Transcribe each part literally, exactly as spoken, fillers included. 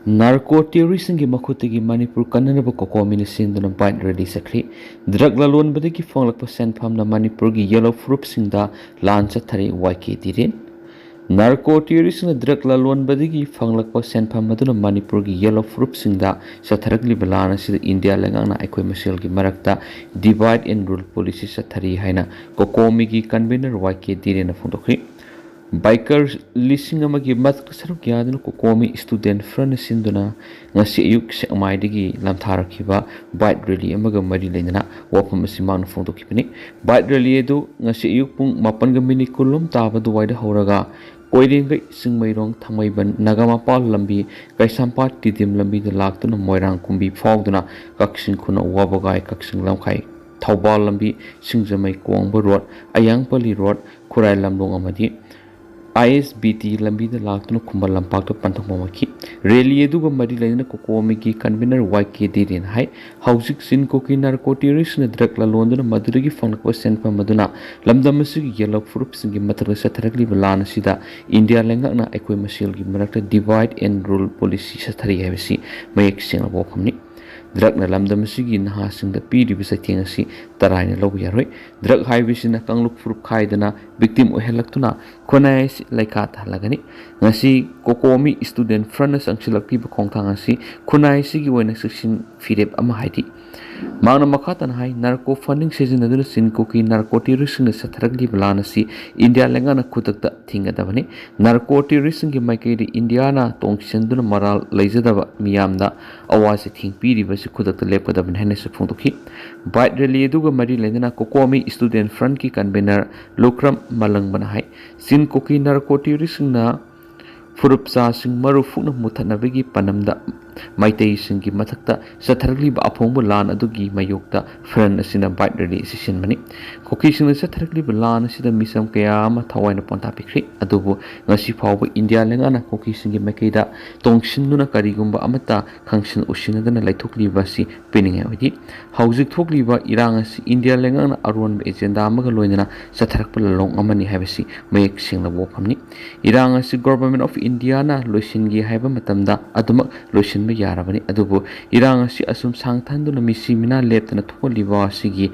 Narco ꯇꯦꯔꯣꯔꯤꯁꯁꯤꯡꯒꯤ ꯃꯈꯨꯠꯇꯒꯤ Manipur ꯀꯟꯅꯅꯕ ꯀꯣꯀꯣꯃꯤꯅ ꯁꯤꯟꯗꯨꯅ bike rally ꯆꯠꯈ꯭ꯔꯤ꯫ Drug ꯂꯂꯣꯟꯕꯗꯒꯤ ꯐꯪꯂꯛꯄ ꯁꯦꯟꯐꯝꯅ ꯃꯅꯤꯄꯨꯔꯒꯤ ꯌꯦꯜꯂꯣ ꯐꯨꯔꯨꯞꯁꯤꯡꯗ ꯂꯥꯟ ꯆꯠꯊꯔꯤ ꯋꯥꯏ ꯀꯦ ꯙꯤꯔꯦꯟ꯫ ꯅꯥꯔꯀꯣ ꯇꯦꯔꯣꯔꯤꯁꯁꯤꯡꯅ ꯗ꯭ꯔꯒ ꯂꯂꯣꯟꯕꯗꯒꯤ ꯐꯪꯂꯛꯄ ꯁꯦꯟꯐꯝ ꯑꯗꯨꯅ ꯃꯅꯤꯄꯨꯔꯒꯤ ꯌꯦꯜꯂꯣ ꯐꯨꯔꯨꯞꯁꯤꯡꯗ ꯆꯠꯊꯔꯛꯂꯤꯕ ꯂꯥꯟ ꯑꯁꯤꯗ ꯏꯟꯗꯤꯌꯥ ꯂꯩꯉꯥꯛꯅ ꯑꯩꯈꯣꯏ ꯃꯁꯦꯜꯒꯤ ꯃꯔꯛꯇ divide and rule policy ꯆꯠꯊꯔꯤ ꯍꯥꯏꯅ ꯀꯣꯀꯣꯃꯤꯒꯤ convener ꯋꯥꯏ ꯀꯦ ꯙꯤꯔꯦꯟꯅ ꯐꯣꯡꯗꯣꯛꯈꯤ꯫ ꯕꯥꯏꯀꯔ ꯂꯤꯁꯤꯡ ꯑꯃꯒꯤ ꯃꯊꯛꯇ ꯁꯔꯨꯛ ꯌꯥꯗꯨꯅ ꯀꯣꯀꯣꯃꯤ ꯁ꯭ꯇꯨꯗꯦꯟꯠ ꯐ꯭ꯔꯟꯠꯅ ꯁꯤꯟꯗꯨꯅ ꯉꯁꯤ ꯑꯌꯨꯛ ꯁꯦꯛꯃꯥꯏꯗꯒꯤ ꯂꯥꯟꯊꯥꯔꯛꯈꯤꯕ ꯕꯥꯏꯛ ꯔꯦꯂꯤ ꯑꯃꯒ ꯃꯔꯤ ꯂꯩꯅꯅ ꯋꯥꯐꯝ ꯑꯁꯤ ꯃꯍꯥꯛꯅ ꯐꯣꯡꯗꯣꯛꯈꯤꯕꯅꯤ꯫ ꯕꯥꯏꯛ ꯔꯦꯂꯤ ꯑꯗꯨ ꯉꯁꯤ ꯑꯌꯨꯛ ꯄꯨꯡ ꯃꯥꯄꯟꯒ ꯃꯤꯅꯤꯠ ꯀꯨꯟꯂꯣꯝ ꯇꯥꯕ ꯑꯗꯨꯋꯥꯏꯗ ꯍꯧꯔꯒ ꯀꯣꯏꯔꯦꯡꯒꯩ, ꯆꯤꯡꯃꯩꯔꯣꯡ, ꯊꯥꯡꯃꯩꯕꯟ, ꯅꯥꯒꯥꯃꯄꯥꯜ ꯂꯝꯕꯤ, ꯀꯩꯁꯥꯝꯄꯥꯠ, ꯇꯤꯗꯤꯝ ꯂꯝꯕꯤꯗ ꯂꯥꯛꯇꯨꯅ ꯃꯣꯏꯔꯥꯡ ꯀꯨꯝꯕꯤ ꯐꯥꯎꯗꯨꯅ ꯀꯛꯆꯤꯡ ꯈꯨꯅꯧ, ꯋꯥꯕꯒꯥꯏ, ꯀꯛꯆꯤꯡ ꯂꯝꯈꯥꯏ, ꯊꯧꯕꯥꯜ ꯂꯝꯕꯤ, ꯁꯤꯡꯖꯃꯩ ꯀꯣꯡꯕ ꯔꯣꯗ, ꯑꯌꯥꯡꯄꯜꯂꯤ ꯔꯣꯗ, ꯈꯨꯔꯥꯏ ꯂꯝꯂꯣꯡ ꯑꯃꯗꯤ ꯑꯥꯏ ꯑꯦꯁ ꯕꯤ ꯇꯤ ꯂꯝꯕꯤꯗ ꯂꯥꯛꯇꯨꯅ ꯈꯨꯃꯟ ꯂꯝꯄꯥꯛꯇ ꯄꯟꯊꯨꯡ ꯐꯝꯃꯛꯈꯤ꯫ ꯔꯦꯂꯤ ꯑꯗꯨꯒ ꯃꯔꯤ ꯂꯩꯅꯅ ꯀꯣꯀꯣꯃꯤꯒꯤ convener ꯋꯥꯏ ꯀꯦ ꯙꯤꯔꯦꯟ ꯍꯥꯏ, ꯍꯧꯖꯤꯛ ꯆꯤꯟ ꯀꯣꯀꯤ ꯅꯥꯔꯀꯣ ꯇꯦꯔꯣꯔꯤꯁꯅ ꯗ꯭ꯔꯒ ꯂꯂꯣꯟꯗꯨꯅ ꯃꯗꯨꯗꯒꯤ ꯐꯪꯂꯛꯄ ꯁꯦꯟꯐꯝ ꯑꯗꯨꯅ ꯂꯝꯗꯝ ꯑꯁꯤꯒꯤ ꯌꯦꯜꯂꯣ ꯐꯨꯔꯨꯞꯁꯤꯡꯒꯤ ꯃꯊꯛꯇ ꯆꯠꯊꯔꯛꯂꯤꯕ ꯂꯥꯟ ꯑꯁꯤꯗ ꯏꯟꯗꯤꯌꯥ ꯂꯩꯉꯥꯛꯅ ꯑꯩꯈꯣꯏ ꯃꯁꯦꯜꯒꯤ ꯃꯔꯛꯇ divide and rule policy ꯆꯠꯊꯔꯤ ꯍꯥꯏꯕꯁꯤ ꯃꯌꯦꯛ ꯁꯦꯡꯂꯕ ꯋꯥꯐꯝꯅꯤ꯫ ꯗ꯭ꯔꯒꯅ ꯂꯝꯗꯝ ꯑꯁꯤꯒꯤ ꯅꯍꯥꯁꯤꯡꯗ ꯄꯤꯔꯤꯕ ꯆꯩꯊꯦꯡ ꯑꯁꯤ ꯇꯔꯥꯏꯅ ꯂꯧꯕ ꯌꯥꯔꯣꯏ꯫ ꯗ꯭ꯔꯒ ꯍꯥꯏꯕꯁꯤꯅ ꯀꯥꯡꯂꯨꯞ ꯐꯨꯔꯨꯞ ꯈꯥꯏꯗꯅ victim ꯑꯣꯏꯍꯜꯂꯛꯇꯨꯅ ꯈꯨꯟꯅꯥꯏ ꯑꯁꯤ ꯂꯩꯈꯥ ꯇꯥꯍꯜꯂꯒꯅꯤ꯫ ꯉꯁꯤ ꯀꯣꯀꯣꯃꯤ ꯁ꯭ꯇꯨꯗꯦꯟꯠ ꯐ꯭ꯔꯟꯠꯅ ꯆꯪꯁꯤꯜꯂꯛꯂꯤꯕ ꯈꯣꯡꯊꯥꯡ ꯑꯁꯤ ꯈꯨꯟꯅꯥꯏ ꯑꯁꯤꯒꯤ ꯑꯣꯏꯅ ꯆꯦꯛꯁꯤꯟ ꯐꯤꯔꯦꯞ ꯑꯃ ꯍꯥꯏꯔꯤ꯫ ꯃꯍꯥꯛꯅ ꯃꯈꯥ ꯇꯥꯅ ꯍꯥꯏ, ꯅꯥꯔꯀꯣ ꯐꯟꯗꯤꯡ ꯁꯤꯖꯤꯟꯅꯗꯨꯅ ꯆꯤꯟ ꯀꯣꯀꯤ ꯅꯥꯔꯀꯣ ꯇꯦꯔꯣꯔꯤꯁꯁꯤꯡꯅ ꯆꯠꯊꯔꯛꯂꯤꯕ ꯂꯥꯟ ꯑꯁꯤ ꯏꯟꯗꯤꯌꯥ ꯂꯩꯉꯥꯛꯅ ꯈꯨꯗꯛꯇ ꯊꯤꯡꯒꯗꯕꯅꯤ꯫ ꯅꯥꯔꯀꯣ ꯇꯦꯔꯣꯔꯤꯁꯁꯤꯡꯒꯤ ꯃꯥꯏꯀꯩꯗ ꯏꯟꯗꯤꯌꯥꯅ ꯇꯣꯡꯁꯤꯟꯗꯨꯅ ꯃꯔꯥꯜ ꯂꯩꯖꯗꯕ ꯃꯤꯌꯥꯝꯗ ꯑꯋꯥ ꯆꯩꯊꯦꯡ ꯄꯤꯔꯤꯕꯁꯤ ꯈꯨꯗꯛꯇ ꯂꯦꯞꯀꯗꯕꯅꯤ ꯍꯥꯏꯅꯁꯨ ꯐꯣꯡꯗꯣꯛꯈꯤ꯫ ꯕꯥꯏꯛ ꯔꯦꯂꯤ ꯑꯗꯨꯒ ꯃꯔꯤ ꯂꯩꯅꯅ ꯀꯣꯀꯣꯃꯤ ꯁ꯭ꯇꯨꯗꯦꯟꯠ ꯐ꯭ꯔꯟꯠꯀꯤ convener ꯂꯨꯈ꯭ꯔꯝ ꯃꯂꯪꯕꯅ ꯍꯥꯏ, ꯆꯤꯟ ꯀꯣꯀꯤ ꯅꯥꯔꯀꯣ ꯇꯦꯔꯣꯔꯤꯁꯁꯤꯡꯅ ꯐꯨꯔꯨꯞꯆꯥꯁꯤꯡ ꯃꯔꯨ ꯐꯨꯛꯅ ꯃꯨꯊꯠꯅꯕꯒꯤ ꯄꯥꯟꯗꯝꯗ ꯃꯩꯇꯩꯁꯤꯡꯒꯤ ꯃꯊꯛꯇ ꯆꯠꯊꯔꯛꯂꯤꯕ ꯑꯐꯣꯡꯕ ꯂꯥꯟ ꯑꯗꯨꯒꯤ ꯃꯥꯌꯣꯛꯇ ꯐ꯭ꯔꯟ ꯑꯁꯤꯅ ꯕꯥꯏꯛ ꯔꯦꯂꯤ ꯑꯁꯤ ꯁꯤꯟꯕꯅꯤ꯫ ꯀꯨꯀꯤꯁꯤꯡꯅ ꯆꯠꯊꯔꯛꯂꯤꯕ ꯂꯥꯟ ꯑꯁꯤꯗ ꯃꯤꯆꯝ ꯀꯌꯥ ꯑꯃ ꯊꯋꯥꯏꯅ ꯄꯣꯟꯊꯥ ꯄꯤꯈ꯭ꯔꯦ꯫ ꯑꯗꯨꯕꯨ ꯉꯁꯤ ꯐꯥꯎꯕ ꯏꯟꯗꯤꯌꯥ ꯂꯩꯉꯥꯛꯅ ꯀꯨꯀꯤꯁꯤꯡꯒꯤ ꯃꯥꯏꯀꯩꯗ ꯇꯣꯡꯁꯤꯟꯗꯨꯅ ꯀꯔꯤꯒꯨꯝꯕ ꯑꯃꯠꯇ ꯈꯪꯁꯤꯟ ꯎꯁꯤꯟꯅꯗꯅ ꯂꯩꯊꯣꯛꯂꯤꯕ ꯑꯁꯤ ꯄꯦꯟꯅꯤꯡꯉꯥꯏ ꯑꯣꯏꯗꯦ꯫ ꯍꯧꯖꯤꯛ ꯊꯣꯛꯂꯤꯕ ꯏꯔꯥꯡ ꯑꯁꯤ ꯏꯟꯗꯤꯌꯥ ꯂꯩꯉꯥꯛꯅ ꯑꯔꯣꯟꯕ ꯑꯦꯖꯦꯟꯗꯥ ꯑꯃꯒ ꯂꯣꯏꯅꯅ ꯆꯠꯊꯔꯛꯄ ꯂꯥꯂꯣꯡ ꯑꯃꯅꯤ ꯍꯥꯏꯕꯁꯤ ꯃꯌꯦꯛ ꯁꯦꯡꯂꯕ ꯋꯥꯐꯝꯅꯤ꯫ ꯏꯔꯥꯡ ꯑꯁꯤ Government of India ꯅ ꯂꯣꯏꯁꯤꯟꯒꯦ ꯍꯥꯏꯕ ꯃꯇꯝꯗ ꯑꯗꯨꯃꯛ ꯂꯣꯏꯁꯤꯟꯕ ꯌꯥꯔꯕꯅꯤ꯫ ꯑꯗꯨꯕꯨ ꯏꯔꯥꯡ ꯑꯁꯤ ꯑꯁꯨꯝ ꯁꯥꯡꯊꯟꯗꯨꯅ ꯃꯤꯁꯤ ꯃꯤꯅꯥ ꯂꯦꯞꯇꯅ ꯊꯣꯛꯍꯜꯂꯤꯕ ꯑꯁꯤꯒꯤ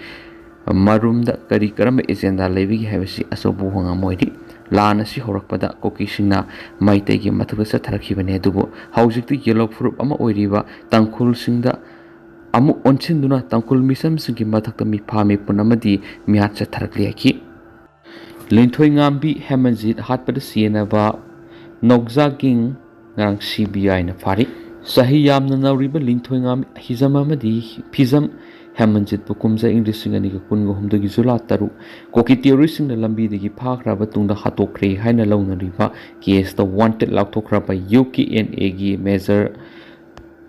ꯃꯔꯨꯝꯗ ꯀꯔꯤ ꯀꯔꯝꯕ ꯑꯦꯖꯦꯟꯗꯥ ꯂꯩꯕꯒꯦ ꯍꯥꯏꯕꯁꯤ ꯑꯆꯧꯕ ꯋꯥꯉꯥꯡ ꯑꯣꯏꯔꯤ꯫ ꯂꯥꯟ ꯑꯁꯤ ꯍꯧꯔꯛꯄꯗ ꯀꯨꯀꯤꯁꯤꯡꯅ ꯃꯩꯇꯩꯒꯤ ꯃꯊꯛꯇ ꯆꯠꯊꯔꯛꯈꯤꯕꯅꯤ, ꯑꯗꯨꯕꯨ ꯍꯧꯖꯤꯛꯇꯤ ꯌꯦꯜꯂꯣ ꯐꯨꯔꯨꯞ ꯑꯃ ꯑꯣꯏꯔꯤꯕ ꯇꯥꯡꯈꯨꯜꯁꯤꯡꯗ ꯑꯃꯨꯛ ꯑꯣꯟꯁꯤꯟꯗꯨꯅ ꯇꯥꯡꯈꯨꯜ ꯃꯤꯆꯝꯁꯤꯡꯒꯤ ꯃꯊꯛꯇ ꯃꯤꯐꯥ ꯃꯤꯄꯨꯟ ꯑꯃꯗꯤ ꯃꯤꯍꯥꯠ ꯆꯠꯊꯔꯛꯂꯤ ꯍꯥꯏꯈꯤ꯫ ꯂꯤꯟꯊꯣꯏꯉꯥꯝꯕꯤ ꯍꯦꯃꯟꯖꯤꯠ ꯍꯥꯠꯄꯗ ꯁꯤꯖꯤꯟꯅꯕ ꯅꯣꯛꯖꯥꯒꯤꯡ ꯉꯔꯥꯡ CBI ꯅ ꯐꯥꯔꯤ꯫ ꯆꯍꯤ ꯌꯥꯝꯅ ꯅꯧꯔꯤꯕ ꯂꯤꯟꯊꯣꯏꯉꯥꯝꯕꯤ ꯍꯤꯖꯝ ꯑꯃꯗꯤ ꯐꯤꯖꯝ ꯍꯦꯃꯟꯖꯤꯠꯄꯨ ꯀꯨꯝꯖꯥ ꯏꯪ ꯂꯤꯁꯤꯡ ꯑꯅꯤꯒ ꯀꯨꯟꯒ ꯍꯨꯝꯗꯣꯏꯒꯤ ꯖꯨꯂꯥꯏ ꯇꯔꯨꯛ ꯀꯨꯀꯤ terrorist ꯁꯤꯡꯅ ꯂꯝꯕꯤꯗꯒꯤ ꯐꯥꯈ꯭ꯔꯕ ꯇꯨꯡꯗ ꯍꯥꯠꯇꯣꯛꯈ꯭ꯔꯦ ꯍꯥꯏꯅ ꯂꯧꯅꯔꯤꯕ case ꯇ wanted ꯂꯥꯎꯊꯣꯛꯈ꯭ꯔꯕ UKNA ꯒꯤ Major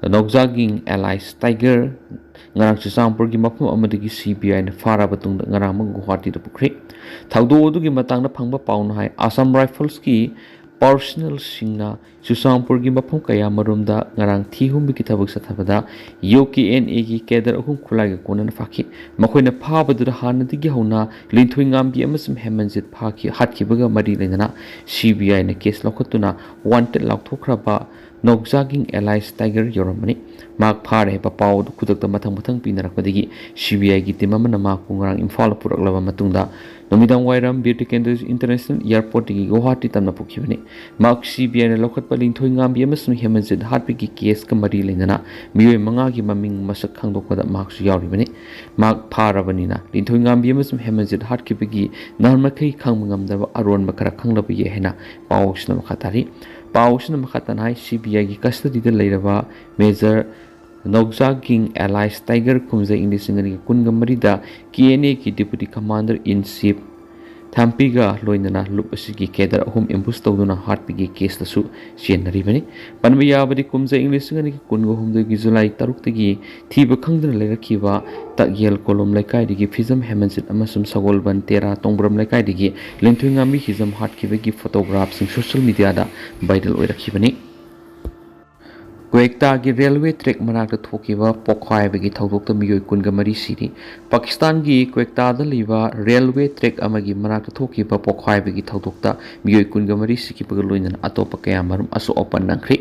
ꯅꯣꯛꯖꯥꯒꯤꯡ alias Tiger ꯉꯔꯥꯡ ꯆꯨꯔꯆꯥꯟꯄꯨꯔꯒꯤ ꯃꯐꯝ ꯑꯃꯗꯒꯤ CBI ꯅ ꯐꯥꯔꯕ ꯇꯨꯡꯗ ꯉꯔꯥꯡꯃꯛ ꯒꯨꯋꯥꯍꯥꯇꯤꯗ ꯄꯨꯈ꯭ꯔꯦ꯫ ꯊꯧꯗꯣꯛ ꯑꯗꯨꯒꯤ ꯃꯇꯥꯡꯗ ꯐꯪꯕ ꯄꯥꯎꯅ ꯍꯥꯏ, Assam Rifles ꯀꯤ personnel ꯁꯤꯡꯅ ꯆꯨꯔꯆꯥꯟꯄꯨꯔꯒꯤ ꯃꯐꯝ ꯀꯌꯥ ꯃꯔꯨꯝꯗ ꯉꯔꯥꯡ ꯊꯤ ꯍꯨꯝꯕꯒꯤ ꯊꯕꯛ ꯆꯠꯊꯕꯗ UKNA ꯒꯤ cadre ꯑꯍꯨꯝ ꯈꯨꯠꯂꯥꯏꯒ ꯀꯣꯟꯅꯅ ꯐꯥꯈꯤ꯫ ꯃꯈꯣꯏꯅ ꯐꯥꯕꯗꯨꯗ ꯍꯥꯟꯅꯗꯒꯤ ꯍꯧꯅ ꯂꯤꯟꯊꯣꯏꯉꯥꯝꯕꯤ ꯑꯃꯁꯨꯡ ꯍꯦꯃꯟꯖꯤꯠ ꯐꯥꯈꯤ-, ꯍꯥꯠꯈꯤꯕꯒ ꯃꯔꯤ ꯂꯩꯅꯅ CBI ꯅ case ꯂꯧꯈꯠꯇꯨꯅ wanted ꯂꯥꯎꯊꯣꯛꯈ꯭ꯔꯕ ꯅꯣꯛꯖꯥꯒꯤꯡ alias Tiger ꯌꯧꯔꯝꯕꯅꯤ꯫ ꯃꯍꯥꯛ ꯐꯥꯔꯦ ꯍꯥꯏꯕ ꯄꯥꯎ ꯑꯗꯨ ꯈꯨꯗꯛꯇ ꯃꯊꯪ ꯃꯊꯪ ꯄꯤꯅꯔꯛꯄꯗꯒꯤ CBI ꯒꯤ team ꯑꯃꯅ ꯃꯍꯥꯛꯄꯨ ꯉꯔꯥꯡ ꯏꯝꯐꯥꯜꯗ ꯄꯨꯔꯛꯂꯕ ꯃꯇꯨꯡꯗ ꯅꯨꯃꯤꯗꯥꯡ ꯋꯥꯏꯔꯝ ꯕꯤꯔ ꯇꯤꯀꯦꯟꯗ꯭ꯔꯖꯤꯠ International Airport ꯇꯒꯤ ꯒꯨꯋꯥꯍꯥꯇꯤ ꯇꯝꯅ ꯄꯨꯈꯤꯕꯅꯤ꯫ ꯃꯍꯥꯛ CBI ꯅ ꯂꯧꯈꯠꯄ ꯂꯤꯟꯊꯣꯏꯉꯥꯝꯕꯤ ꯑꯃꯁꯨꯡ ꯍꯦꯃꯟꯖꯤꯠ ꯍꯥꯠꯄꯒꯤ case ꯀ ꯃꯔꯤ ꯂꯩꯅꯅ ꯃꯤꯑꯣꯏ ꯃꯉꯥꯒꯤ ꯃꯃꯤꯡ ꯃꯁꯛ ꯈꯪꯗꯣꯛꯄꯗ ꯃꯍꯥꯛꯁꯨ ꯌꯥꯎꯔꯤꯕꯅꯤ꯫ ꯃꯍꯥꯛ ꯐꯥꯔꯕꯅꯤꯅ ꯂꯤꯟꯊꯣꯏꯉꯥꯝꯕꯤ ꯑꯃꯁꯨꯡ ꯍꯦꯃꯟꯖꯤꯠ ꯍꯥꯠꯈꯤꯕꯒꯤ ꯅꯍꯥꯟꯃꯈꯩ ꯈꯪꯕ ꯉꯝꯗꯕ ꯑꯔꯣꯟꯕ ꯈꯔ ꯈꯪꯂꯕ ꯌꯥꯏ ꯍꯥꯏꯅ ꯄꯥꯎ ꯑꯁꯤꯅ ꯃꯈꯥ ꯇꯥꯔꯤ꯫ ꯄꯥꯎ ꯑꯁꯤꯅ ꯃꯈꯥ ꯇꯥꯅ ꯍꯥꯏ, CBI ꯒꯤ custody ꯗ ꯂꯩꯔꯕ Major ꯅꯣꯛꯖꯥꯒꯤꯡ alias Tiger ꯀꯨꯝꯖꯥ ꯏꯪ ꯂꯤꯁꯤꯡ ꯑꯅꯤꯒ ꯀꯨꯟꯒ ꯃꯔꯤꯗ KNA ꯒꯤ Deputy Commander in Chief ꯊꯥꯝꯄꯤꯒ ꯂꯣꯏꯅꯅ ꯂꯨꯞ ꯑꯁꯤꯒꯤ ꯀꯦꯗꯔ ꯑꯍꯨꯝ ꯑꯦꯝꯕꯨꯁ ꯇꯧꯗꯨꯅ ꯍꯥꯠꯄꯒꯤ ꯀꯦꯁꯇꯁꯨ ꯆꯦꯟꯅꯔꯤꯕꯅꯤ꯫ ꯄꯟꯕ ꯌꯥꯕꯗꯤ, ꯀꯨꯝꯖꯥ ꯏꯪ ꯂꯤꯁꯤꯡ ꯑꯅꯤꯒꯤ ꯀꯨꯟꯒ ꯍꯨꯝꯗꯣꯏꯒꯤ ꯖꯨꯂꯥꯏ ꯇꯔꯨꯛꯇꯒꯤ ꯊꯤꯕ ꯈꯪꯗꯅ ꯂꯩꯔꯛꯈꯤꯕ ꯇꯛꯌꯦꯜ ꯀꯣꯂꯨꯝ ꯂꯩꯀꯥꯏꯗꯒꯤ ꯐꯤꯖꯝ ꯍꯦꯃꯟꯖꯤꯠ ꯑꯃꯁꯨꯡ ꯁꯒꯣꯜꯕꯟ ꯇꯦꯔꯥ ꯇꯣꯡꯕ꯭ꯔꯝ ꯂꯩꯀꯥꯏꯗꯒꯤ ꯂꯤꯟꯊꯣꯏꯉꯥꯝꯕꯤ ꯍꯤꯖꯝ ꯍꯥꯠꯈꯤꯕꯒꯤ ꯐꯣꯇꯣꯒ꯭ꯔꯥꯐꯁꯤꯡ ꯁꯣꯁꯤꯌꯦꯜ ꯃꯤꯗꯤꯌꯥꯗ ꯚꯥꯏꯔꯦꯜ ꯑꯣꯏꯔꯛꯈꯤꯕꯅꯤ꯫ ꯀ꯭ꯋꯦꯛꯇꯥꯒꯤ ꯔꯦꯜꯋꯦ ꯇ꯭ꯔꯦꯛ ꯃꯅꯥꯛꯇ ꯊꯣꯛꯈꯤꯕ ꯄꯣꯈꯥꯏꯕꯒꯤ ꯊꯧꯗꯣꯛꯇ ꯃꯤꯑꯣꯏ ꯀꯨꯟꯒ ꯃꯔꯤ ꯁꯤꯔꯤ꯫ ꯄꯥꯀꯤꯁꯇꯥꯟꯒꯤ ꯀ꯭ꯋꯦꯛꯇꯥꯗ ꯂꯩꯕ ꯔꯦꯜꯋꯦ ꯇ꯭ꯔꯦꯛ ꯑꯃꯒꯤ ꯃꯅꯥꯛꯇ ꯊꯣꯛꯈꯤꯕ ꯄꯣꯈꯥꯏꯕꯒꯤ ꯊꯧꯗꯣꯛꯇ ꯃꯤꯑꯣꯏ ꯀꯨꯟꯒ ꯃꯔꯤ ꯁꯤꯈꯤꯕꯒ ꯂꯣꯏꯅꯅ ꯑꯇꯣꯞꯄ ꯀꯌꯥꯃꯔꯨꯝ ꯑꯁꯣꯛ ꯑꯄꯟ ꯅꯪꯈ꯭ꯔꯤ꯫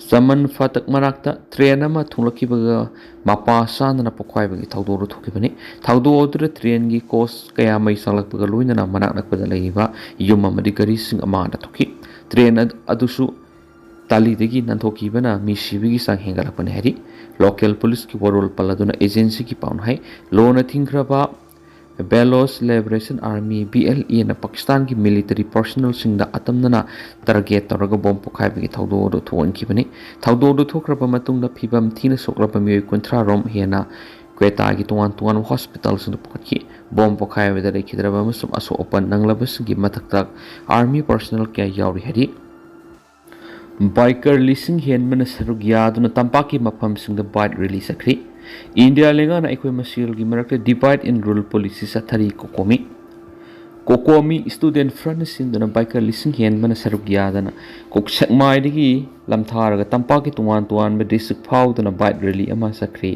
ꯆꯃꯟ ꯐꯥꯇꯛ ꯃꯅꯥꯛꯇ ꯇ꯭ꯔꯦꯟ ꯑꯃ ꯊꯨꯡꯂꯛꯈꯤꯕꯒ ꯃꯄꯥ ꯆꯥꯅꯅ ꯄꯣꯈꯥꯏꯕꯒꯤ ꯊꯧꯗꯣꯛ ꯑꯗꯨ ꯊꯣꯛꯈꯤꯕꯅꯤ꯫ ꯊꯧꯗꯣꯛ ꯑꯗꯨꯗ ꯇ꯭ꯔꯦꯟꯒꯤ ꯀꯣꯆ ꯀꯌꯥ ꯃꯩ ꯆꯥꯛꯂꯛꯄꯒ ꯂꯣꯏꯅꯅ ꯃꯅꯥꯛ ꯅꯛꯄꯗ ꯂꯩꯔꯤꯕ ꯌꯨꯝ ꯑꯃꯗꯤ ꯒꯥꯔꯤꯁꯤꯡ ꯑꯃꯥꯡꯗ ꯊꯣꯛꯈꯤ꯫ ꯇ꯭ꯔꯦꯟ ꯑꯗ-, ꯑꯗꯨꯁꯨ ꯇꯥꯂꯤꯗꯒꯤ ꯅꯥꯟꯊꯣꯛꯈꯤꯕꯅ ꯃꯤ ꯁꯤꯕꯒꯤ ꯆꯥꯡ ꯍꯦꯟꯒꯠꯂꯛꯄꯅꯤ ꯍꯥꯏꯔꯤ꯫ ꯂꯣꯀꯦꯜ ꯄꯨꯂꯤꯁꯀꯤ ꯋꯥꯔꯣꯜ ꯄꯜꯂꯗꯨꯅ ꯑꯦꯖꯦꯟꯁꯤꯒꯤ ꯄꯥꯎꯅ ꯍꯥꯏ, ꯂꯣꯟꯅ ꯊꯤꯡꯈ꯭ꯔꯕ ꯕꯦꯂꯣꯁ ꯂꯤꯕꯔꯦꯁꯟ ꯑꯥꯔꯃꯤ, ꯕꯤ ꯑꯦꯜ ꯑꯦꯅ ꯄꯥꯀꯤꯁꯇꯥꯟꯒꯤ ꯃꯤꯂꯤꯇꯔꯤ ꯄꯔꯁꯣꯅꯦꯜꯁꯤꯡꯗ ꯑꯇꯝꯅꯅ ꯇꯥꯔꯒꯦꯠ ꯇꯧꯔꯒ ꯕꯣꯝ ꯄꯣꯈꯥꯏꯕꯒꯤ ꯊꯧꯗꯣꯛ ꯑꯗꯨ ꯊꯣꯛꯍꯟꯈꯤꯕꯅꯤ꯫ ꯊꯧꯗꯣꯛ ꯑꯗꯨ ꯊꯣꯛꯈ꯭ꯔꯕ ꯃꯇꯨꯡꯗ ꯐꯤꯕꯝ ꯊꯤꯅ ꯁꯣꯛꯂꯕ ꯃꯤꯑꯣꯏ ꯀꯨꯟꯊ꯭ꯔꯥ ꯔꯣꯝ ꯍꯦꯟꯅ ꯀ꯭ꯋꯦꯇꯥꯒꯤ ꯇꯣꯉꯥꯟ ꯇꯣꯉꯥꯟꯕ ꯍꯣꯁꯄꯤꯇꯥꯜꯁꯤꯡꯗ ꯄꯨꯈꯠꯈꯤ꯫ ꯕꯣꯝ ꯄꯣꯈꯥꯏꯕꯗ ꯂꯩꯈꯤꯗ꯭ꯔꯕ ꯑꯃꯁꯨꯡ ꯑꯁꯣꯛ ꯑꯄꯟ ꯅꯪꯂꯕꯁꯤꯡꯒꯤ ꯃꯊꯛꯇ ꯑꯥꯔꯃꯤ ꯄꯔꯁꯣꯅꯦꯜ ꯀꯌꯥ ꯌꯥꯎꯔꯤ ꯍꯥꯏꯔꯤ꯫ ꯕꯥꯏꯀꯔ ꯂꯤꯁꯤꯡ ꯍꯦꯟꯕꯅ ꯁꯔꯨꯛ ꯌꯥꯗꯨꯅ ꯇꯝꯄꯥꯛꯀꯤ ꯃꯐꯝꯁꯤꯡꯗ ꯕꯥꯏꯛ ꯔꯦꯂꯤ ꯆꯠꯈ꯭ꯔꯤ꯫ ꯏꯟꯗꯤꯌꯥ ꯂꯩꯉꯥꯛꯅ ꯑꯩꯈꯣꯏ ꯃꯁꯦꯜꯒꯤ ꯃꯔꯛꯇ divide and rule policy ꯆꯠꯊꯔꯤ꯫ ꯀꯣꯀꯣꯃꯤ, ꯀꯣꯀꯣꯃꯤ ꯁ꯭ꯇꯨꯗꯦꯟꯠ ꯐ꯭ꯔꯟꯠꯅ ꯁꯤꯟꯗꯨꯅ ꯕꯥꯏꯀꯔ ꯂꯤꯁꯤꯡ ꯍꯦꯟꯕꯅ ꯁꯔꯨꯛ ꯌꯥꯗꯅ ꯀꯣꯛ ꯁꯦꯛꯃꯥꯏꯗꯒꯤ ꯂꯝꯊꯥꯔꯒ ꯇꯝꯄꯥꯛꯀꯤ ꯇꯣꯉꯥꯟ ꯇꯣꯉꯥꯟꯕ ꯗꯤꯁꯇ꯭ꯔꯤꯛ ꯐꯥꯎꯗꯨꯅ ꯕꯥꯏꯛ ꯔꯦꯂꯤ ꯑꯃ ꯆꯠꯈ꯭ꯔꯤ꯫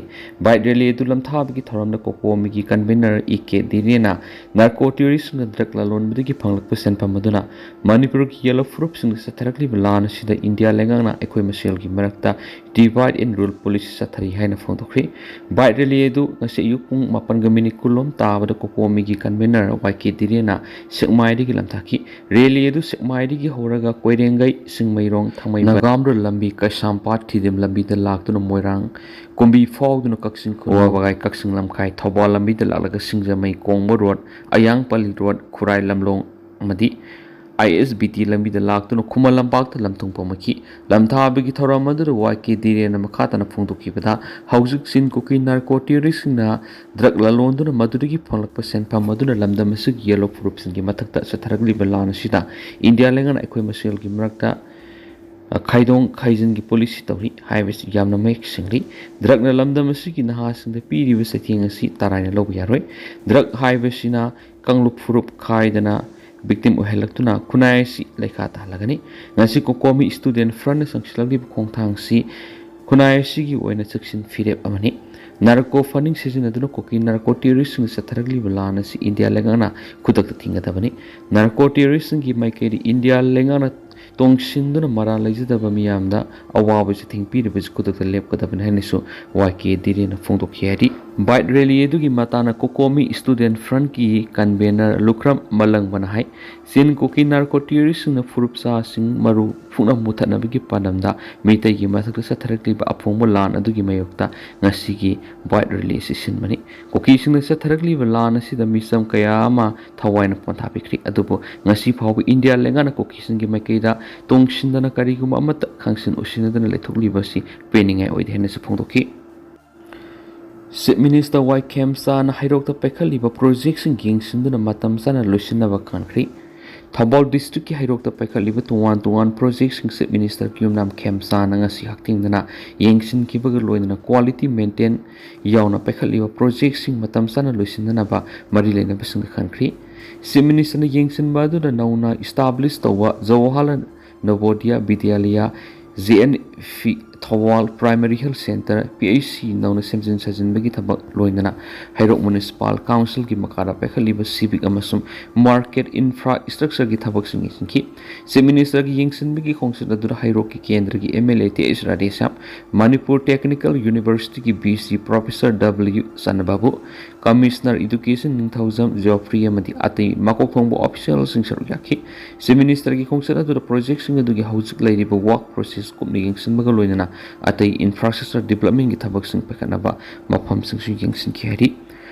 ꯕꯥꯏꯛ ꯔꯦꯂꯤ ꯑꯗꯨ ꯂꯝꯊꯥꯕꯒꯤ ꯊꯧꯔꯝꯗ ꯀꯣꯀꯣꯃꯤꯒꯤ ꯀꯟꯚꯤꯅꯔ ꯏ ꯀꯦ ꯗꯤꯔꯦꯅ ꯅꯥꯔꯀꯣ ꯇ꯭ꯌꯨꯔꯤꯁꯁꯤꯡꯅ ꯗ꯭ꯔꯒ ꯂꯂꯣꯟꯕꯗꯒꯤ ꯐꯪꯂꯛꯄ ꯁꯦꯟꯐꯝ ꯑꯗꯨꯅ ꯃꯅꯤꯄꯨꯔꯒꯤ ꯌꯦꯜꯂꯣ ꯐꯨꯔꯨꯞꯁꯤꯡꯗ ꯆꯠꯊꯔꯛꯂꯤꯕ ꯂꯥꯟ ꯑꯁꯤꯗ ꯏꯟꯗꯤꯌꯥ ꯂꯩꯉꯥꯛꯅ ꯑꯩꯈꯣꯏ ꯃꯁꯦꯜꯒꯤ ꯃꯔꯛꯇ divide and rule policy ꯆꯠꯊꯔꯤ ꯍꯥꯏꯅ ꯐꯣꯡꯗꯣꯛꯈ꯭ꯔꯤ꯫ ꯕꯥꯏꯛ ꯔꯦꯂꯤ ꯑꯗꯨ ꯉꯁꯤ ꯑꯌꯨꯛ ꯄꯨꯡ ꯃꯥꯄꯟꯒ ꯃꯤꯅꯤꯠ ꯀꯨꯟꯂꯣꯝ ꯇꯥꯕꯗ ꯀꯣꯀꯣꯃꯤꯒꯤ ꯀꯟꯚꯤꯅꯔ ꯋꯥꯏ ꯀꯦ ꯗꯤꯔꯦꯅ ꯁꯦꯛꯃꯥꯏꯗꯒꯤ ꯂꯝꯊꯥꯈꯤ꯫ ꯔꯦꯂꯤ ꯑꯗꯨ ꯁꯦꯛꯃꯥꯏꯗꯒꯤ ꯍꯧꯔꯒ ꯀꯣꯏꯔꯦꯡꯒꯩ, ꯆꯤꯡꯃꯩꯔꯣꯡ, ꯊꯥꯡꯃꯩꯕꯟ, ꯅꯒꯥꯝꯔꯣ ꯂꯝꯕꯤ, ꯀꯩꯁꯥꯝꯄꯥꯠ, ꯊꯤꯗꯤꯝ ꯂꯝꯕꯤꯗ ꯂꯥꯛꯇꯨꯅ ꯃꯣꯏꯔꯥꯡ ꯀꯨꯝꯕꯤ ꯐꯥꯎꯗꯨꯅ ꯀꯛꯆꯤꯡ ꯈꯨꯅꯧ, ꯋꯥꯕꯒꯥꯏ, ꯀꯛꯆꯤꯡ ꯂꯝꯈꯥꯏ, ꯊꯧꯕꯥꯜ ꯂꯝꯕꯤꯗ ꯂꯥꯛꯂꯒ ꯁꯤꯡꯖꯃꯩ, ꯀꯣꯡꯕ ꯔꯣꯗ, ꯑꯌꯥꯡꯄꯜꯂꯤ ꯔꯣꯗ, ꯈꯨꯔꯥꯏ ꯂꯝꯂꯣꯡ ꯑꯃꯗꯤ ꯑꯥꯏ ꯑꯦꯁ ꯕꯤ ꯇꯤ ꯂꯝꯕꯤꯗ ꯂꯥꯛꯇꯨꯅ ꯈꯨꯃꯟ ꯂꯝꯄꯥꯛꯇ ꯂꯝꯊꯨꯡ ꯄꯣꯝꯃꯛꯈꯤ꯫ ꯂꯝꯊꯥꯕꯒꯤ ꯊꯧꯔꯝ ꯑꯗꯨꯗ ꯋꯥꯏ ꯀꯦ ꯙꯤꯔꯦꯟꯅ ꯃꯈꯥ ꯇꯥꯅ ꯐꯣꯡꯗꯣꯛꯈꯤꯕꯗ, ꯍꯧꯖꯤꯛ ꯆꯤꯟ ꯀꯨꯀꯤ ꯅꯥꯔꯀꯣ ꯇꯦꯔꯣꯔꯤꯁꯁꯤꯡꯅ ꯗ꯭ꯔꯒ ꯂꯂꯣꯟꯗꯨꯅ ꯃꯗꯨꯗꯒꯤ ꯐꯪꯂꯛꯄ ꯁꯦꯟꯐꯝ ꯑꯗꯨꯅ ꯂꯝꯗꯝ ꯑꯁꯤꯒꯤ ꯌꯦꯜꯂꯣ ꯐꯨꯔꯨꯞꯁꯤꯡꯒꯤ ꯃꯊꯛꯇ ꯆꯠꯊꯔꯛꯂꯤꯕ ꯂꯥꯟ ꯑꯁꯤꯗ ꯏꯟꯗꯤꯌꯥ ꯂꯩꯉꯥꯛꯅ ꯑꯩꯈꯣꯏ ꯃꯁꯦꯜꯒꯤ ꯃꯔꯛꯇ ꯈꯥꯏꯗꯣꯛ ꯈꯥꯏꯖꯤꯟꯒꯤ ꯄꯣꯂꯤꯁꯤ ꯇꯧꯔꯤ ꯍꯥꯏꯕꯁꯤ ꯌꯥꯝꯅ ꯃꯌꯦꯛ ꯁꯦꯡꯂꯤ꯫ ꯗ꯭ꯔꯒꯅ ꯂꯝꯗꯝ ꯑꯁꯤꯒꯤ ꯅꯍꯥꯁꯤꯡꯗ ꯄꯤꯔꯤꯕ ꯆꯩꯊꯦꯡ ꯑꯁꯤ ꯇꯔꯥꯏꯅ ꯂꯧꯕ ꯌꯥꯔꯣꯏ꯫ ꯗ꯭ꯔꯒ ꯍꯥꯏꯕꯁꯤꯅ ꯀꯥꯡꯂꯨꯞ ꯐꯨꯔꯨꯞ ꯈꯥꯏꯗꯅ ꯚꯤꯛꯇꯤꯝ ꯑꯣꯏꯍꯜꯂꯛꯇꯨꯅ ꯈꯨꯟꯅꯥꯏ ꯑꯁꯤ ꯂꯩꯈꯥ ꯇꯥꯍꯜꯂꯒꯅꯤ꯫ ꯉꯁꯤ ꯀꯣꯀꯣꯃꯤ ꯁ꯭ꯇꯨꯗꯦꯟꯠ ꯐ꯭ꯔꯟꯠꯅ ꯆꯪꯁꯤꯜꯂꯛꯂꯤꯕ ꯈꯣꯡꯊꯥꯡꯁꯤ ꯈꯨꯟꯅꯥꯏ ꯑꯁꯤꯒꯤ ꯑꯣꯏꯅ ꯆꯦꯛꯁꯤꯟ ꯐꯤꯔꯦꯞ ꯑꯃꯅꯤ꯫ ꯅꯥꯔꯀꯣ ꯐꯟꯗꯤꯡ ꯁꯤꯖꯤꯟꯅꯗꯨꯅ ꯀꯨꯀꯤ ꯅꯥꯔꯀꯣ ꯇꯦꯔꯣꯔꯤꯁꯁꯤꯡꯅ ꯆꯠꯊꯔꯛꯂꯤꯕ ꯂꯥꯟ ꯑꯁꯤ ꯏꯟꯗꯤꯌꯥ ꯂꯩꯉꯥꯛꯅ ꯈꯨꯗꯛꯇ ꯊꯤꯡꯒꯗꯕꯅꯤ꯫ ꯅꯥꯔꯀꯣ ꯇꯦꯔꯣꯔꯤꯁꯁꯤꯡꯒꯤ ꯃꯥꯏꯀꯩꯗ ꯏꯟꯗꯤꯌꯥ ꯂꯩꯉꯥꯛꯅ ꯇꯣꯡꯁꯤꯟꯗꯨꯅ ꯃꯔꯥꯜ ꯂꯩꯖꯗꯕ ꯃꯤꯌꯥꯝꯗ ꯑꯋꯥꯕ ꯆꯩꯊꯦꯡ ꯄꯤꯔꯤꯕꯁꯤ ꯈꯨꯗꯛꯇ ꯂꯦꯞꯀꯗꯕꯅꯤ ꯍꯥꯏꯅꯁꯨ ꯋꯥꯏ ꯀꯦ ꯙꯤꯔꯦꯟꯅ ꯐꯣꯡꯗꯣꯛꯈꯤ ꯍꯥꯏꯔꯤ꯫ ꯕꯥꯏꯛ ꯔꯦꯂꯤ ꯑꯗꯨꯒꯤ ꯃꯇꯥꯡꯗ ꯀꯣꯀꯣꯃꯤ ꯁ꯭ꯇꯨꯗꯦꯟꯠ ꯐ꯭ꯔꯟꯠꯀꯤ ꯀꯟꯚꯦꯅꯔ ꯂꯨꯈ꯭ꯔꯝ ꯃꯂꯪꯕꯅ ꯍꯥꯏ, ꯆꯤꯟ ꯀꯨꯀꯤ ꯅꯥꯔꯀꯣ ꯇꯦꯔꯣꯔꯤꯁꯁꯤꯡꯅ ꯐꯨꯔꯨꯞ ꯆꯥꯁꯤꯡ ꯃꯔꯨ ꯐꯨꯛꯅ ꯃꯨꯊꯠꯅꯕꯒꯤ ꯄꯥꯟꯗꯝꯗ ꯃꯤꯇꯩꯒꯤ ꯃꯊꯛꯇ ꯆꯠꯊꯔꯛꯂꯤꯕ ꯑꯐꯣꯡꯕ ꯂꯥꯟ ꯑꯗꯨꯒꯤ ꯃꯥꯌꯣꯛꯇ ꯉꯁꯤꯒꯤ ꯕꯥꯏꯛ ꯔꯦꯂꯤ ꯑꯁꯤ ꯁꯤꯟꯕꯅꯤ꯫ ꯀꯨꯀꯤꯁꯤꯡꯅ ꯆꯠꯊꯔꯛꯂꯤꯕ ꯂꯥꯟ ꯑꯁꯤꯗ ꯃꯤꯆꯝ ꯀꯌꯥ ꯑꯃ ꯊꯋꯥꯏꯅ ꯄꯣꯟꯊꯥ ꯄꯤꯈ꯭ꯔꯤ, ꯑꯗꯨꯕꯨ ꯉꯁꯤ ꯐꯥꯎꯕ ꯏꯟꯗꯤꯌꯥ ꯂꯩꯉꯥꯛꯅ ꯀꯨꯀꯤꯁꯤꯡꯒꯤ ꯃꯥꯏꯀꯩꯗ ꯇꯣꯡꯁꯤꯟꯗꯅ ꯀꯔꯤꯒꯨꯝꯕ ꯑꯃꯠꯇ ꯈꯪꯁꯤꯟ ꯎꯁꯤꯟꯅꯗꯅ ꯂꯩꯊꯣꯛꯂꯤꯕ ꯑꯁꯤ ꯄꯦꯟꯅꯤꯡꯉꯥꯏ ꯑꯣꯏꯗꯦ ꯍꯥꯏꯅꯁꯨ ꯐꯣꯡꯗꯣꯛꯈꯤ꯫ ꯆꯤꯐ ꯃꯤꯅꯤꯁꯇꯔ ꯋꯥꯏ ꯈꯦꯝꯆꯥꯅ ꯍꯩꯔꯣꯛꯇ ꯄꯥꯏꯈꯠꯂꯤꯕ ꯄ꯭ꯔꯣꯖꯦꯛꯁꯤꯡ ꯌꯦꯡꯁꯤꯟꯗꯨꯅ ꯃꯇꯝ ꯆꯥꯅ ꯂꯣꯏꯁꯤꯟꯅꯕ ꯈꯪꯈ꯭ꯔꯤ꯫ ꯊꯧꯕꯥꯜ ꯗꯤꯁꯇ꯭ꯔꯤꯛꯀꯤ ꯍꯩꯔꯣꯛꯇ ꯄꯥꯏꯈꯠꯂꯤꯕ ꯇꯣꯉꯥꯟ ꯇꯣꯉꯥꯟ ꯄ꯭ꯔꯣꯖꯦꯛꯁꯤꯡ ꯆꯤꯐ ꯃꯤꯅꯤꯁꯇꯔ ꯀ꯭ꯌꯨꯝꯅꯥꯝ ꯈꯦꯝꯆꯥꯅ ꯉꯁꯤ ꯍꯛꯊꯦꯡꯅꯅ ꯌꯦꯡꯁꯤꯟꯈꯤꯕꯒ ꯂꯣꯏꯅꯅ ꯀ꯭ꯋꯥꯂꯤꯇꯤ ꯃꯦꯟꯇꯦꯟ ꯌꯥꯎꯅ ꯄꯥꯏꯈꯠꯂꯤꯕ ꯄ꯭ꯔꯣꯖꯦꯛꯁꯤꯡ ꯃꯇꯝ ꯆꯥꯅ ꯂꯣꯏꯁꯤꯟꯅꯅꯕ ꯃꯔꯤ ꯂꯩꯅꯕꯁꯤꯡꯗ ꯈꯟꯈ꯭ꯔꯤ꯫ ꯆꯤꯐ ꯃꯤꯅꯤꯁꯇꯔꯅ ꯌꯦꯡꯁꯤꯟꯕ ꯑꯗꯨꯗ ꯅꯧꯅ ꯏꯁꯇꯥꯕ꯭ꯂꯤꯁ ꯇꯧꯕ Jawaharlal Navodaya Vidyalaya, J N V Thoubal primary health centre, P H C, ꯅꯧꯅ ꯁꯦꯝꯖꯤꯟ ꯁꯥꯖꯤꯟꯕꯒꯤ ꯊꯕꯛ, ꯂꯣꯏꯅꯅ ꯍꯩꯔꯣꯛ ꯃ꯭ꯌꯨꯅꯤꯁꯤꯄꯥꯜ ꯀꯥꯎꯟꯁꯤꯜꯒꯤ ꯃꯈꯥꯗ ꯄꯥꯏꯈꯠꯂꯤꯕ ꯁꯤꯚꯤꯛ ꯑꯃꯁꯨꯡ ꯃꯥꯔꯀꯦꯠ ꯏꯟꯐ꯭ꯔꯥ ꯏꯁꯇ꯭ꯔꯛꯆꯔꯒꯤ ꯊꯕꯛꯁꯤꯡ ꯌꯦꯡꯁꯤꯟꯈꯤ꯫ ꯆꯤꯐ ꯃꯤꯅꯤꯁꯇꯔꯒꯤ ꯌꯦꯡꯁꯤꯟꯕꯒꯤ ꯈꯣꯡꯆꯠ ꯑꯗꯨꯗ ꯍꯩꯔꯣꯛꯀꯤ ꯀꯦꯟꯗ꯭ꯔꯒꯤ M L A Tej Radheshyam, Manipur technical ꯌꯨꯅꯤꯚꯔꯁꯤꯇꯤꯒꯤ ꯚꯤ ꯁꯤ ꯄ꯭ꯔꯣꯐꯦꯁꯔ ꯗꯕ꯭ꯂꯤꯌꯨ ꯆꯟꯅꯕꯥꯕꯨ, ꯀꯃꯤꯁꯅꯔ ꯏꯗꯨꯀꯦꯁꯟ ꯅꯤꯡꯊꯧꯖꯝ ꯖꯣꯐ꯭ꯔꯤ ꯑꯃꯗꯤ ꯑꯇꯩ ꯃꯀꯣꯛ ꯊꯣꯡꯕ ꯑꯣꯐꯤꯁꯤꯌꯦꯜꯁꯤꯡ ꯁꯔꯨꯛ ꯌꯥꯈꯤ꯫ ꯆꯤꯐ ꯃꯤꯅꯤꯁꯇꯔꯒꯤ ꯈꯣꯡꯆꯠ ꯑꯗꯨꯗ ꯄ꯭ꯔꯣꯖꯦꯛꯁꯤꯡ ꯑꯗꯨꯒꯤ ꯍꯧꯖꯤꯛ ꯂꯩꯔꯤꯕ ꯋꯥꯔꯛ ꯄ꯭ꯔꯣꯁꯦꯁ ꯀꯨꯞꯅ ꯌꯦꯡꯁꯤꯟꯕꯒ ꯂꯣꯏꯅꯅ ꯑꯇꯩ ꯏꯟꯐ꯭ꯔꯥꯁ꯭ꯇ꯭ꯔꯛꯆꯔ ꯗꯤꯕꯂꯞꯃꯦꯟꯒꯤ ꯊꯕꯛꯁꯤꯡ ꯄꯥꯏꯈꯠꯅꯕ ꯃꯐꯝꯁꯤꯡꯁꯨ ꯌꯦꯡꯁꯤꯟꯈꯤ ꯍꯥꯏꯔꯤ꯫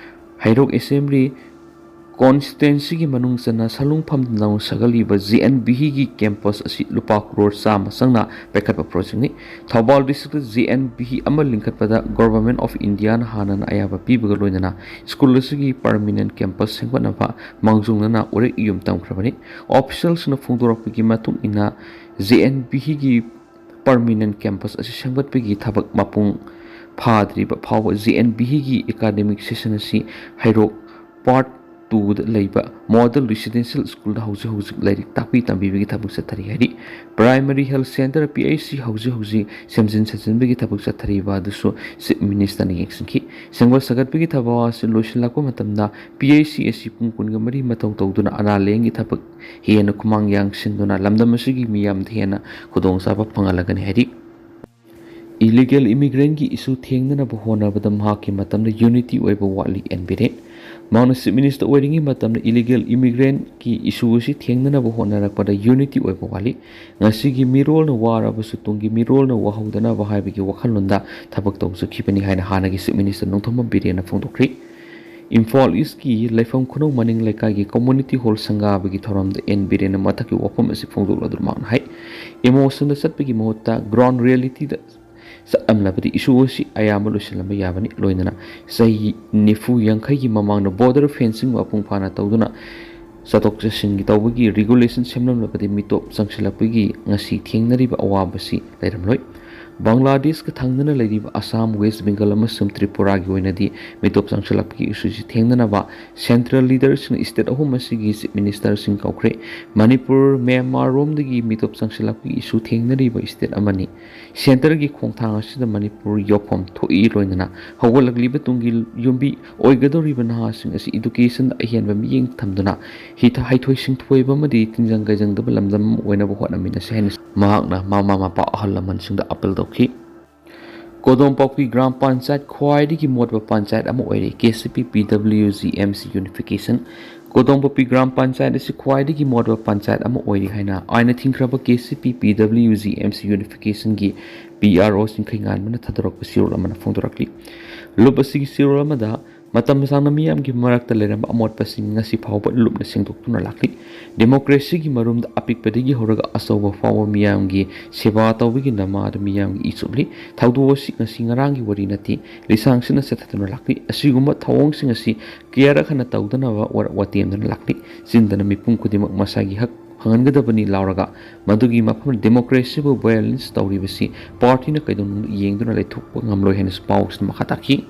ꯍꯩꯔꯣꯛ ꯑꯦꯁꯦꯝꯕ꯭ꯂꯤ ꯀꯣꯟꯁꯇꯤꯇ꯭ꯋꯦꯟꯁꯤꯒꯤ ꯃꯅꯨꯡ ꯆꯟꯅ ꯁꯂꯨꯡꯐꯝ ꯅꯧꯅ ꯁꯥꯒꯠꯂꯤꯕ ꯖꯦ ꯑꯦꯟ ꯚꯤꯒꯤ ꯀꯦꯝꯄꯁ ꯑꯁꯤ ꯂꯨꯄꯥ ꯀ꯭ꯔꯣꯔ ꯆꯥꯝꯃ ꯆꯪꯅ ꯄꯥꯏꯈꯠꯄ ꯄ꯭ꯔꯣꯖꯦꯛꯅꯤ꯫ ꯊꯧꯕꯥꯜ ꯗꯤꯁꯇ꯭ꯔꯤꯛꯇ ꯖꯦ ꯑꯦꯟ ꯚꯤ ꯑꯃ ꯂꯤꯡꯈꯠꯄꯗ Government of Indiaꯅ ꯍꯥꯟꯅꯅ ꯑꯌꯥꯕ ꯄꯤꯕꯒ ꯂꯣꯏꯅꯅ ꯁ꯭ꯀꯨꯜ ꯑꯁꯤꯒꯤ ꯄꯔꯃꯤꯅꯦꯟ ꯀꯦꯝꯄꯁ ꯁꯦꯝꯒꯠꯅꯕ ꯃꯥꯡꯖꯧꯅꯅ ꯎꯔꯦꯛ ꯏꯌꯨꯝ ꯇꯝꯈ꯭ꯔꯕꯅꯤ꯫ ꯑꯣꯐꯤꯁꯤꯌꯦꯜꯁꯤꯡꯅ ꯐꯣꯡꯗꯣꯔꯛꯄꯒꯤ ꯃꯇꯨꯡ ꯏꯟꯅ ꯖꯦ ꯑꯦꯟ ꯚꯤꯒꯤ ꯄꯔꯃꯤꯅꯦꯟ ꯀꯦꯝꯄꯁ ꯑꯁꯤ ꯁꯦꯝꯒꯠꯄꯒꯤ ꯊꯕꯛ ꯃꯄꯨꯡ ꯐꯥꯗ꯭ꯔꯤꯕ ꯐꯥꯎꯕ ꯖꯦ ꯑꯦꯟ ꯚꯤꯒꯤ ꯑꯦꯀꯥꯗꯦꯃꯤꯛ ꯁꯦꯁꯟ ꯑꯁꯤ ꯍꯩꯔꯣꯛ ꯄꯥꯔꯠ ꯇꯨꯗ ꯂꯩꯕ ꯃꯣꯗꯦꯜ ꯔꯤꯁꯤꯗꯦꯟꯁꯤꯌꯦꯜ ꯁ꯭ꯀꯨꯜꯗ ꯍꯧꯖꯤꯛ ꯍꯧꯖꯤꯛ ꯂꯥꯏꯔꯤꯛ ꯇꯥꯛꯄꯤ ꯇꯝꯕꯤꯕꯒꯤ ꯊꯕꯛ ꯆꯠꯊꯔꯤ ꯍꯥꯏꯔꯤ꯫ Primary health centre, P H ꯁꯤ, ꯍꯧꯖꯤꯛ ꯍꯧꯖꯤꯛ ꯁꯦꯝꯖꯤꯟ ꯁꯥꯖꯤꯟꯕꯒꯤ ꯊꯕꯛ ꯆꯠꯊꯔꯤꯕ ꯑꯗꯨꯁꯨ ꯆꯤꯐ ꯃꯤꯅꯤꯁꯇꯔꯅ ꯌꯦꯡꯁꯤꯟꯈꯤ꯫ ꯁꯦꯝꯒꯠ ꯁꯥꯒꯠꯄꯒꯤ ꯊꯕꯛ ꯑꯁꯤ ꯂꯣꯏꯁꯤꯜꯂꯛꯄ ꯃꯇꯝꯗ ꯄꯤ ꯑꯩꯆ ꯁꯤ ꯑꯁꯤ ꯄꯨꯡ ꯀꯨꯟꯒ ꯃꯔꯤ ꯃꯊꯧ ꯇꯧꯗꯨꯅ ꯑꯅꯥ ꯂꯥꯌꯦꯡꯒꯤ ꯊꯕꯛ ꯍꯦꯟꯅ ꯈꯨꯃꯥꯡ ꯌꯥꯡꯁꯤꯟꯗꯨꯅ ꯂꯝꯗꯝ ꯑꯁꯤꯒꯤ ꯃꯤꯌꯥꯝꯗ ꯍꯦꯟꯅ ꯈꯨꯗꯣꯡꯆꯥꯕ ꯐꯪꯍꯜꯂꯒꯅꯤ ꯍꯥꯏꯔꯤ꯫ ꯏꯂꯤꯒꯦꯜ ꯏꯃꯤꯒ꯭ꯔꯦꯟꯒꯤ ꯏꯁꯨ ꯊꯦꯡꯅꯅꯕ ꯍꯣꯠꯅꯕꯗ ꯃꯍꯥꯛꯀꯤ ꯃꯇꯝꯗ ꯌꯨꯅꯤꯇꯤ ꯑꯣꯏꯕ ꯋꯥꯠꯂꯤ, ꯑꯦꯟ ꯕꯤꯔꯦꯟ꯫ ꯃꯍꯥꯛꯅ ꯆꯤꯐ ꯃꯤꯅꯤꯁꯇꯔ ꯑꯣꯏꯔꯤꯉꯩ ꯃꯇꯝꯗ ꯏꯂꯤꯒꯦꯜ ꯏꯃꯤꯒ꯭ꯔꯦꯟꯒꯤ ꯏꯁꯨ ꯑꯁꯤ ꯊꯦꯡꯅꯅꯕ ꯍꯣꯠꯅꯔꯛꯄꯗ ꯌꯨꯅꯤꯇꯤ ꯑꯣꯏꯕ ꯋꯥꯠꯂꯤ꯫ ꯉꯁꯤꯒꯤ ꯃꯤꯔꯣꯜꯅ ꯋꯥꯔꯕꯁꯨ ꯇꯨꯡꯒꯤ ꯃꯤꯔꯣꯜꯅ ꯋꯥꯍꯧꯗꯅꯕ ꯍꯥꯏꯕꯒꯤ ꯋꯥꯈꯜꯂꯣꯟꯗ ꯊꯕꯛ ꯇꯧꯖꯈꯤꯕꯅꯤ ꯍꯥꯏꯅ ꯍꯥꯟꯅꯒꯤ ꯆꯤꯐ ꯃꯤꯅꯤꯁꯇꯔ ꯅꯣꯡꯊꯣꯝꯕꯝ ꯕꯤꯔꯦꯟꯅ ꯐꯣꯡꯗꯣꯛꯈ꯭ꯔꯤ꯫ ꯏꯝꯐꯥꯜ ꯏꯁꯀꯤ ꯂꯩꯐꯝ ꯈꯨꯅꯧ ꯃꯅꯤꯡ ꯂꯩꯀꯥꯏꯒꯤ ꯀꯝꯃꯨꯅꯤꯇꯤ ꯍꯣꯜ ꯁꯪꯒꯥꯕꯒꯤ ꯊꯧꯔꯝꯗ ꯑꯦꯟ ꯕꯤꯔꯦꯟꯅ ꯃꯊꯛꯀꯤ ꯋꯥꯐꯝ ꯑꯁꯤ ꯐꯣꯡꯗꯣꯛꯂꯗꯨꯅ ꯃꯍꯥꯛꯅ ꯍꯥꯏ, ꯏꯃꯣꯁꯟꯗ ꯆꯠꯄꯒꯤ ꯃꯍꯨꯠꯇ ꯒ꯭ꯔꯥꯎꯟ ꯔꯤꯌꯦꯂꯤꯇꯤꯗ ꯆꯠꯂꯝꯂꯕꯗꯤ ꯏꯁꯨ ꯑꯁꯤ ꯑꯌꯥꯝꯕ ꯂꯣꯏꯁꯤꯜꯂꯝꯕ ꯌꯥꯕꯅꯤ꯫ ꯂꯣꯏꯅꯅ ꯆꯍꯤ ꯅꯤꯐꯨ ꯌꯥꯡꯈꯩꯒꯤ ꯃꯃꯥꯡꯗ ꯕꯣꯔꯗꯔ ꯐꯦꯟꯁꯤꯡ ꯃꯄꯨꯡ ꯐꯥꯅ ꯇꯧꯗꯨꯅ ꯆꯠꯊꯣꯛ ꯆꯠꯁꯤꯟꯒꯤ ꯇꯧꯕꯒꯤ ꯔꯤꯒꯨꯂꯦꯁꯟ ꯁꯦꯝꯂꯝꯂꯕꯗꯤ ꯃꯤꯇꯣꯞ ꯆꯪꯁꯤꯜꯂꯛꯄꯒꯤ ꯉꯁꯤ ꯊꯦꯡꯅꯔꯤꯕ ꯑꯋꯥꯕꯁꯤ ꯂꯩꯔꯝꯂꯣꯏ꯫ ꯕꯪꯒ꯭ꯂꯥꯗꯦꯁꯀ ꯊꯪꯅꯅ ꯂꯩꯔꯤꯕ ꯑꯁꯥꯝ, ꯋꯦꯁ ꯕꯦꯡꯒꯜ ꯑꯃꯁꯨꯡ ꯇ꯭ꯔꯤꯄꯨꯔꯥꯒꯤ ꯑꯣꯏꯅꯗꯤ ꯃꯤꯇꯣꯞ ꯆꯪꯁꯤꯜꯂꯛꯄꯒꯤ ꯏꯁꯨꯁꯤ ꯊꯦꯡꯅꯅꯕ ꯁꯦꯟꯇ꯭ꯔꯦꯜ ꯂꯤꯗꯔꯁꯤꯡꯅ ꯁ꯭ꯇꯦꯠ ꯑꯍꯨꯝ ꯑꯁꯤꯒꯤ ꯆꯤꯐ ꯃꯤꯅꯤꯁꯇꯔꯁꯤꯡ ꯀꯧꯈ꯭ꯔꯦ꯫ ꯃꯅꯤꯄꯨꯔ, ꯃ꯭ꯌꯥꯟꯃꯥꯔ ꯔꯣꯝꯗꯒꯤ ꯃꯤꯇꯣꯞ ꯆꯪꯁꯤꯜꯂꯛꯄꯒꯤ ꯏꯁꯨ ꯊꯦꯡꯅꯔꯤꯕ ꯁ꯭ꯇꯦꯠ ꯑꯃꯅꯤ꯫ ꯁꯦꯟꯇꯔꯒꯤ ꯈꯣꯡꯊꯥꯡ ꯑꯁꯤꯗ ꯃꯅꯤꯄꯨꯔ ꯌꯥꯎꯐꯝ ꯊꯣꯛꯏ꯫ ꯂꯣꯏꯅꯅ ꯍꯧꯒꯠꯂꯛꯂꯤꯕ ꯇꯨꯡꯒꯤ ꯌꯨꯝꯕꯤ ꯑꯣꯏꯒꯗꯧꯔꯤꯕ ꯅꯍꯥꯁꯤꯡ ꯑꯁꯤ ꯏꯗꯨꯀꯦꯁꯟꯗ ꯑꯍꯦꯟꯕ ꯃꯤꯠꯌꯦꯡ ꯊꯝꯗꯨꯅ ꯍꯤꯊ-, ꯍꯩꯊꯣꯏ ꯁꯤꯡꯊꯣꯏꯕ ꯑꯃꯗꯤ ꯇꯤꯟꯖꯪ ꯀꯥꯏꯖꯪꯗꯕ ꯂꯝꯗꯝ ꯑꯃ ꯑꯣꯏꯅꯕ ꯍꯣꯠꯅꯃꯤꯟꯅꯁꯤ ꯍꯥꯏꯅ ꯃꯍꯥꯛꯅ ꯃꯃꯥ ꯃꯄꯥ ꯑꯍꯜ ꯂꯃꯟꯁꯤꯡꯗ ꯑꯥꯄꯤꯜ ꯇꯧꯈꯤ꯫ ꯀꯣꯗꯣꯝꯄꯥꯛꯄꯤ ꯒ꯭ꯔꯥꯝ ꯄꯟꯆꯥꯌꯠ ꯈ꯭ꯋꯥꯏꯗꯒꯤ ꯃꯣꯠꯄ ꯄꯟꯆꯥꯌꯠ ꯑꯃ ꯑꯣꯏꯔꯦ, ꯀꯦ ꯁꯤ ꯄꯤ, ꯄꯤ W G, M C ꯌꯨꯅꯤꯐꯤꯀꯦꯁꯟ꯫ ꯀꯣꯗꯣꯝꯄꯥꯛꯄꯤ gram panchayat ꯑꯁꯤ ꯈ꯭ꯋꯥꯏꯗꯒꯤ ꯃꯣꯠꯄ ꯄꯟꯆꯥꯌꯠ ꯑꯃ ꯑꯣꯏꯔꯤ ꯍꯥꯏꯅ ꯑꯥꯏꯟꯅ ꯊꯤꯡꯈ꯭ꯔꯕ ꯀꯦ ꯁꯤ ꯄꯤ, ꯄꯤ W G, M C ꯌꯨꯅꯤꯐꯤꯀꯦꯁꯟꯒꯤ P R ꯑꯣ ꯆꯤꯡꯈꯩꯉꯥꯟꯕꯅ ꯊꯥꯗꯣꯔꯛꯄ ꯆꯦꯔꯣꯜ ꯑꯃꯅ ꯐꯣꯡꯗꯣꯔꯛꯂꯤ꯫ ꯂꯨꯞ ꯑꯁꯤꯒꯤ ꯆꯦꯔꯣꯜ ꯑꯃꯗ ꯃꯇꯝ ꯁꯥꯡꯅ ꯃꯤꯌꯥꯝꯒꯤ ꯃꯔꯛꯇ ꯂꯩꯔꯝꯕ ꯑꯃꯣꯠꯄꯁꯤꯡ ꯉꯁꯤ ꯐꯥꯎꯕ ꯂꯨꯞꯅ ꯁꯦꯡꯗꯣꯛꯇꯨꯅ ꯂꯥꯛꯂꯤ꯫ ꯗꯦꯃꯣꯀ꯭ꯔꯦꯁꯤꯒꯤ ꯃꯔꯨꯝꯗ ꯑꯄꯤꯛꯄꯗꯒꯤ ꯍꯧꯔꯒ ꯑꯆꯧꯕ ꯐꯥꯎꯕ ꯃꯤꯌꯥꯝꯒꯤ ꯁꯦꯕꯥ ꯇꯧꯕꯒꯤ ꯅꯃꯥꯗ ꯃꯤꯌꯥꯝꯒꯤ ꯏ ꯆꯨꯞꯂꯤ꯫ ꯊꯧꯗꯣꯛ ꯑꯁꯤ ꯉꯁꯤ ꯉꯔꯥꯡꯒꯤ ꯋꯥꯔꯤ ꯅꯠꯇꯦ, ꯂꯤꯁꯥꯡꯁꯤꯠꯅ ꯆꯠꯊꯗꯨꯅ ꯂꯥꯛꯂꯤ꯫ ꯑꯁꯤꯒꯨꯝꯕ ꯊꯧꯑꯣꯡꯁꯤꯡ ꯑꯁꯤ ꯀꯌꯥꯔꯛ ꯍꯟꯅ ꯇꯧꯗꯅꯕ ꯋꯥꯔꯛ ꯋꯥꯇꯦꯝꯗꯨꯅ ꯂꯥꯛꯂꯤ꯫ ꯆꯤꯟꯗꯅ ꯃꯤꯄꯨꯝ ꯈꯨꯗꯤꯡꯃꯛ ꯃꯁꯥꯒꯤ ꯍꯛ ꯐꯪꯍꯟꯒꯗꯕꯅꯤ ꯂꯥꯎꯔꯒ ꯃꯗꯨꯒꯤ ꯃꯐꯝ ꯗꯦꯃꯣꯀ꯭ꯔꯦꯁꯤꯕꯨ ꯚꯥꯏꯑꯣꯂꯦꯟꯁ ꯇꯧꯔꯤꯕꯁꯤ ꯄꯥꯔꯇꯤꯅ ꯀꯩꯗꯧꯅꯨꯡꯗ ꯌꯦꯡꯗꯨꯅ ꯂꯩꯊꯣꯛꯄ ꯉꯝꯂꯣꯏ ꯍꯥꯏꯅꯁꯨ ꯄꯥꯎꯁꯤꯅ ꯃꯈꯥ ꯇꯥꯈꯤ꯫